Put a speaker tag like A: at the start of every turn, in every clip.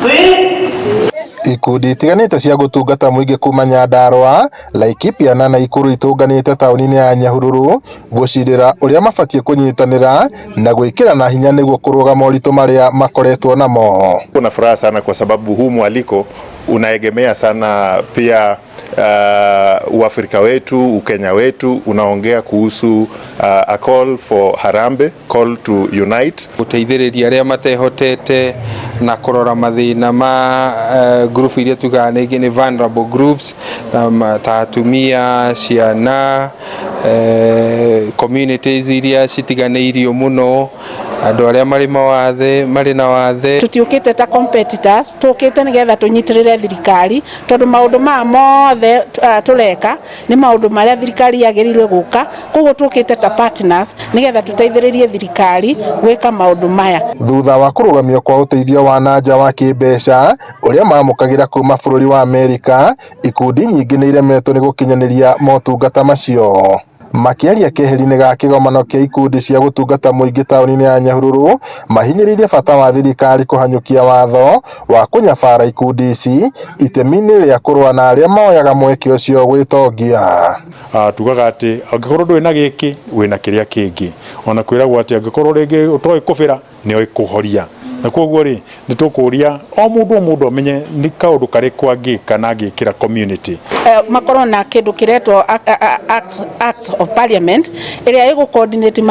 A: Three.
B: Ikundi itiganĩte cia gũtungata mũingĩ kuma Nyandarua, Laikipia na Nakuru itũnganĩte taũni-inĩ ya Nyahururu gũcirĩra ũrĩa mabatie kũnyitanĩra na gwĩkĩrana hinya nĩguo kũrũga moritũ marĩa makoretwo namo.
C: Kuna furaha sana kwa sababu huu mwaliko unaegemea sana pia Uafrika wetu, Ukenya wetu unaongea kuhusu a call for Harambee, call to unite.
D: Guteithĩrĩria arĩa matehotete na kũrora mathĩna ma group iria tugaga nĩ vulnerable groups ta atumia, ciana, communities iria citiganĩirio mũno, andũ arĩa marĩ mawathe, marĩ na wathe.
E: Tutiukite ta competitors, tukite nigetha tunyitirire thirikari tondu maundu maya mothe tureka ni maundu maria thirikari yagiriirwe guka. Koguo tukite ta partners nigetha tuteithiririe thirikari gwika maundu maya.
B: Thutha wa kũrũgamio kwa ũteithio wa na nja wa kĩmbeca ũrĩa mamũkagĩra kuma bũrũri wa Amerika, ikundi nyingĩ nĩ iremetwo nĩ gũkinyanĩria motungata macio. Makĩaria keheri-inĩ ga kĩgomano kĩa ikundi cia gũtungata mũingĩ taũni-inĩ ya Nyahururu, mahinyĩrĩirie bata wa thirikari kũhanyũkia watho wa kũnyabara ikundi ici itemi-inĩ rĩa kũrũa na arĩa moyaga mweke ũcio gwĩtongia.
F: Tugaga atĩ angĩkorwo ndũrĩ na gĩkĩ, wĩna kĩrĩa kĩngĩ. Ona kwĩragwo atĩ angĩkorwo rĩngĩ ũtoĩ kũbĩra, nĩ kũhoria. Na koguo rĩ, nĩ tũkũria o mũndũ o mũndũ amenye nĩ kaũndũ karĩkũ angĩka na angĩkĩra community.
E: Makorwo na kindu kiretwo act of parliament ĩrĩa ĩgũ coordinate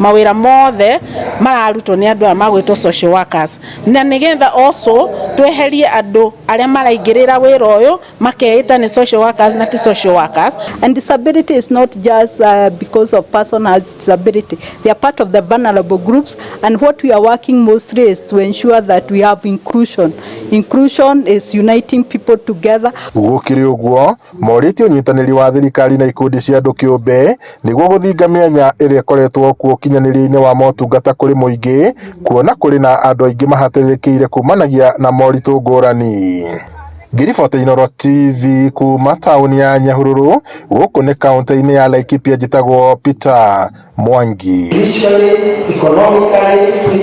E: mawĩra mothe mararutwo nĩ andũ aya magwĩtwo social workers, na nĩgetha also tweherie andũ arĩa maraingĩrĩra wĩra ũyũ makeĩta nĩ social workers na ti social workers.
G: And disability is not just because of person has disability. They are part of the vulnerable groups, and what we are working mostly is to ensure that we have inclusion. Inclusion is uniting people together.
B: Gũkĩrĩ ũguo, morĩtie ũnyitanĩri wa thirikari na ikundi cia andũ kĩũmbe nĩguo gũthinga mĩanya ĩrĩa ĩkoretwo kuo ũkinyanĩria-inĩ wa motungata kũrĩ mũingĩ, kuona kũrĩ na andũ aingĩ mahatĩrĩrĩkĩire kumanagia na moritũ ngũrani. Ngĩriboti Inooro TV kuma taũni ya Nyahururu, gũkũ nĩ kaũntĩ-inĩ ya Laikipia, njĩtagwo Peter Mwangi.
A: Spiritually, economically.